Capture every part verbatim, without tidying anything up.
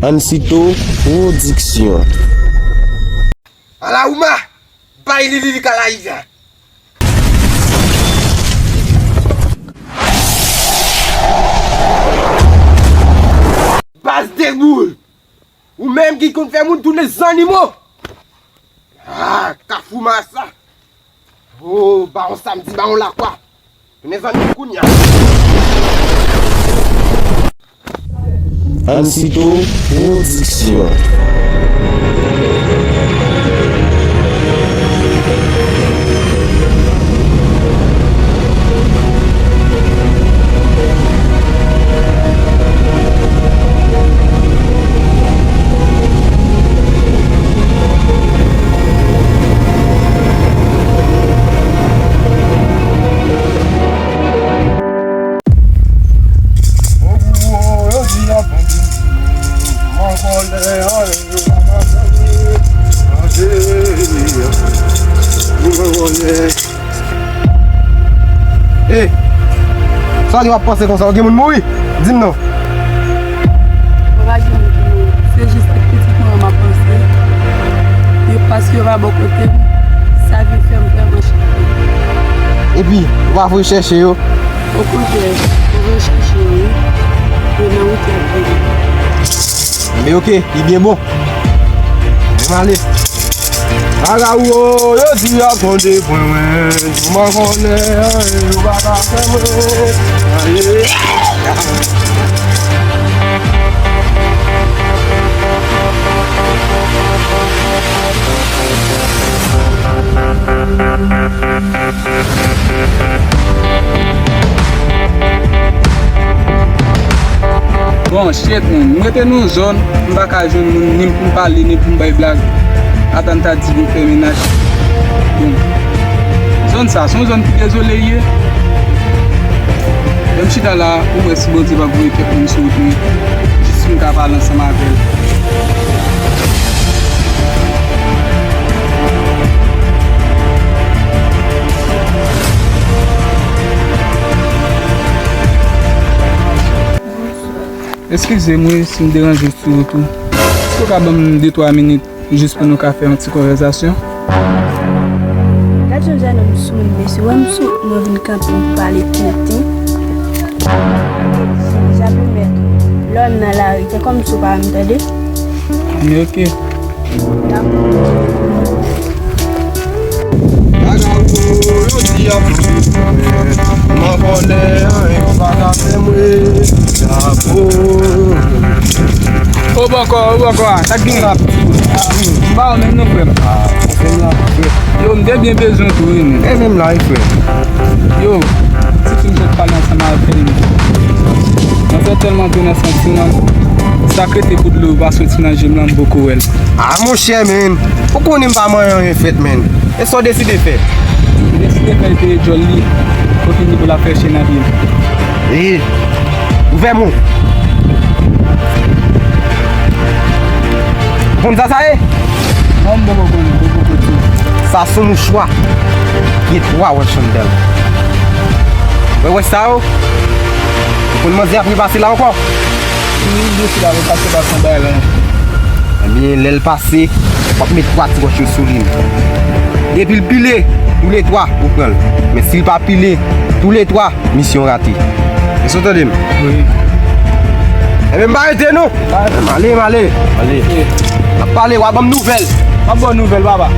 Ansito Pwodiksyon. Ala Ouma, bay li lirik a la Iza. Baz de boul. Ou menm ki konn fè moun tounen zannimo. Ah, Kafou Masa. Oh, Bawon Samdi, Bawon Lakwa. Tounen zannimo kounya. Ansito Pwodiksyon. Hey, sa w ap panse konsa, ou gen moun mouri? Di m non. Mwen pa gen moun ki mouri. Se jis ak pitit mwen m ap panse. Yo, paske yo pa bò kote m, sa vin fè m vrèman chape. Epi, ou pa voye chèche yo? Okontrè, mwen voye chèche yo, wi. Yo nan wout y ap vini. Enben, oke, li byen bon. Ann ale. Vagabon yo di y ap tonde pran mwen. Yo pa konnen anyen, yo pa ka fè mwen anyen. Bon, shit, man. M rete nan yon zòn, m pa ka jwenn moun, ni pou m pale, ni pou m bay blag. Atann ta di vin fè mennaj. Bon. Zòn sa, se yon zòn ki dezole li ye. Lè m chita la, pou m wè si Bondye p ap voye kèk moun sou wout mwen. Jis pou m ka pale ansanm avè l. Eskize m wi si m deranje w sou wout ou. Èske w ka ban m de twa minit jis pou nou ka fè yon ti konvèsasyon? Gad jan Janon sou moun, mesye. Wè m sou wout mwen vin kanpe m pale tenten. Jape mèt. Lè w nan lari, fè kòmsi w pa wè m, tande? Anben, oke. Vagabon yo di y ap fè mwen, m an kòlè, anyen pa ka fè mwen. Chapo. Ou bò kò, ou bò kò a, sa k gen? M pa wè menm non, frè m. Yo, m te byen bezwen w tou wi, men. E menm la wi, frè. Yo, ti fi m sot pale ansanm avè l. Mwen fè tèlman antre nan santiman m. Sa k rete pou dlo pa soti nan je m lan, m poko wè l. Ah, monchè, men. Ou konnen m pa manyen anyen fèt, men. E sa w deside fè? M deside fè l peye djòl li. Kote nivo l ap fè chen nan pye m. Ee, ouvè mo. Konn sa sa ye? Non, m poko konn, m poko konn. Sa se yon mouchwa. Gen twa wòch anndan l. Wè, wè sa yo? Ou konn manzè ap repase la ankò? Wi, m deside ap repase pa san bagay la. Ebyen, lè l pase, w ap met twa ti wòch yo sou li. Depi l pile, toulètwa, ou pran l. Men si l pa pile, toulètwa, misyon rate. Èske w tande m? Wi. Ebyen, m pa rete non. M ale, m ale. Ale. N ap pale, w a ban m nouvèl. M ap ba w nouvèl, papa.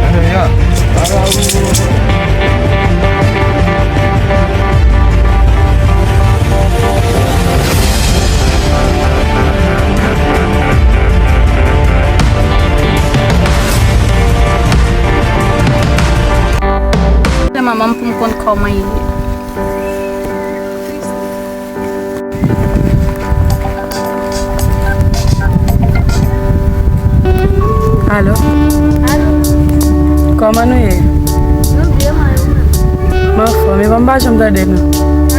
Manman m pou m konn kòman l ye. Alo? Alo? Kòman nou ye? Nou byen, mwen, ou menm? M anfòm, e bon, m pa janm tande nou.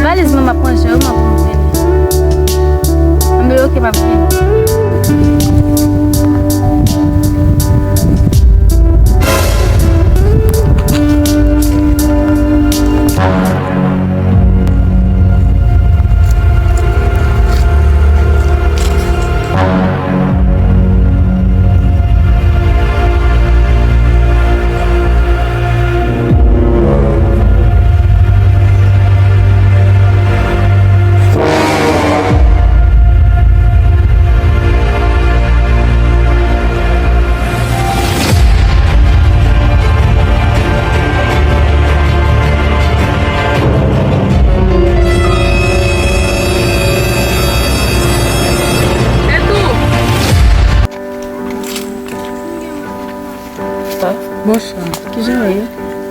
Valiz mwen, m ap ranje, wi, mwen, pou m vini. Anben, oke, m ap vini.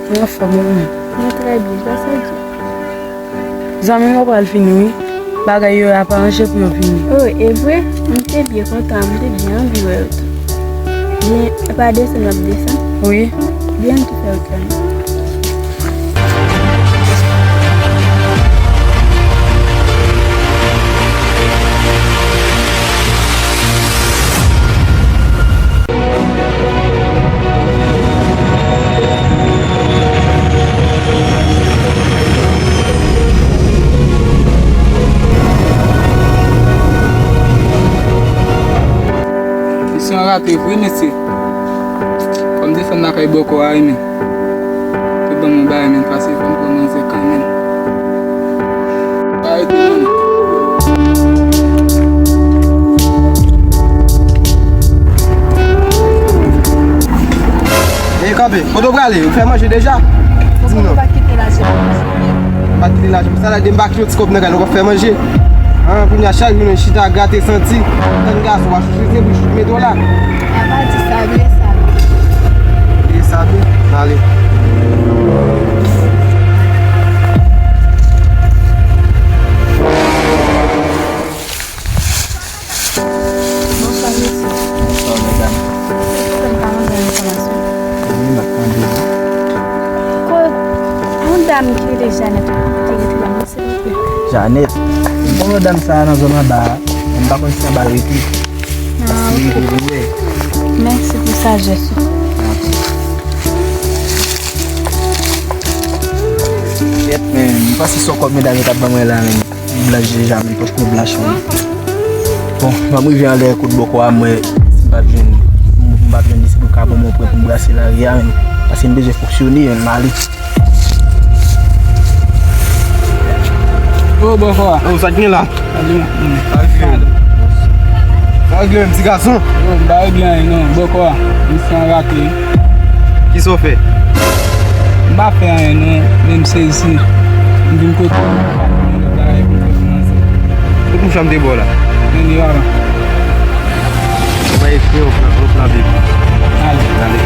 Mwen anfòm, ou menm? Mwen trè byen, sa sa di? Zanmi m yo pral vini, wi. Bagay yo ap aranje pou yo vini. Oh, e vre? M te byen kontan, m te byen anvi wè yo tou. Byen, e pa desann w ap desann? Wi. Byen, m tou fè yo tann. Misyon an rate vre, mesye. Fò m desann lakay bòkò a, wi, men. Te ban m yon bagay, men, pase fò m pran manzè kanmenm. Arete, men. Ey, kanpe, kote w prale? Ou fè manje deja? Di m non. Ou pa kite lajan. M pa kite lajan. Sa la, depi m pa kite yon ti kòb nan kay la, ou p ap fè manje. An, kounye a, chak jounen chita, grate, santi. Tann gason, w a chouchou, se bouch ou mete w la. A pa di sa, bliye sa. Bliye sa, wi. Ale. Bonswa, mesye. Bonswa, medam. Èske m ka mande yon enfòmasyon? Wi, m ap tande w. Ko-, yon dam ki rele Janet, kote rete la, silvouplè? Janet? Bon, dam sa a nan zòn anba a. M pa konn si anba l rete. Ah, si ok. Mèsi pou sajès ou. Kèt, men, m panse se yon kòb medam yo t ap ban mwen la, men. Blanch deja, men, pòt mwen blanch, men. Bon, m ap rive anlè kote bòkò a, m wè si m p ap jwenn, si m p ap jwenn li, si m ka pran mwen prè pou m brase lari a, men. Paske m bezwen fonksyone, men, m ale. Yo, bòkò a. Yo, sa k gen la? Sa k gen? Sa k gen, ti gason? Yo, m pa regle anyen non, bòkò a. Misyon an rate. Kisa w fè? M pa fè anyen non, men m sezi. M vin kote w, m pa konn lòt bagay pou m fè pou manzè. Kot mouch la m te ba w la? Men li, papa. Ou pa ekri, ou pran, ou pran Bib. Ale. Ale.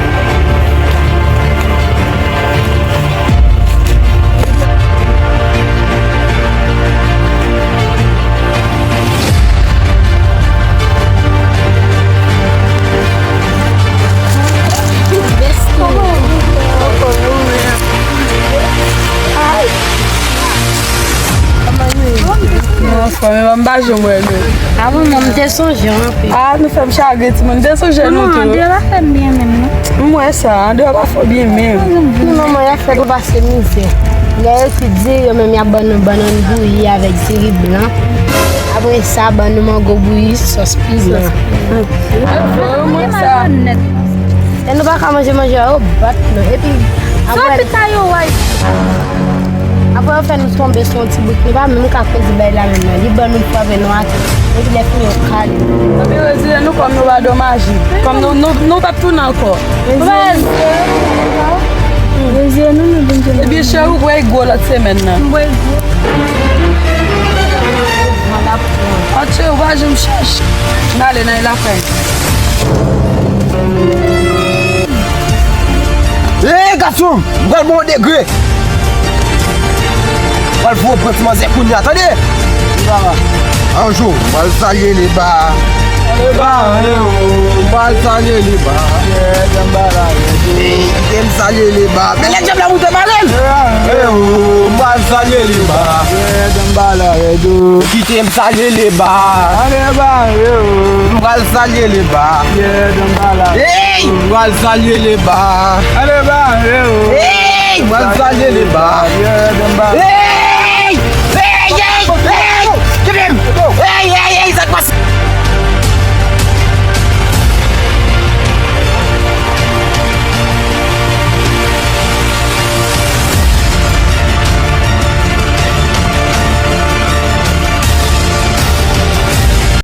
Non, frè, men m pa janm wè nou. A bon, non, m te sonje w anpil. A, nou fè m chagren, timoun. M te sonje nou tou. Non, André pa fè m byen menm, non. M wè sa, André pa fè w byen menm. Non, manman, y ap fè nou pase mizè. Lè etidye, yo menm y ap ban nou bannann bouyi avèk diri blan. Apre sa, ban nou mango bouyi, sòs piman. Mwen sa. E nou pa ka manje manje a, yo bat nou. Epi, apre, apre yo fè nou tonbe sou yon ti bout, nou pa menm ka kondi bay la menm nan. Li ban nou frape nou atè. Epi lè fini, yo kale. Epi yo di nou kòm nou pa domaje. Kòm nou, nou, nou p ap tounen ankò. Nou pa Ebyen, cheri, ou bwè gwo lòt semèn nan. M bwè gwo. Matye, ou pa janm chèche. M ale nan lakay. Hey, gason! M pral ba w degre! M pral voye pran ti manzè kounye a, tande! Anjou, m pral salye Leba. Leba, eh oh. M pral salye Leba. Hey, kite m salye Leba. Men lè djab la moute pale l. Eh oh, m pral salye Leba. Kite m salye Leba. M pral salye Leba. Hey! M pral salye Leba. Hey! M pral salye Leba. Hey! Hey! Hey!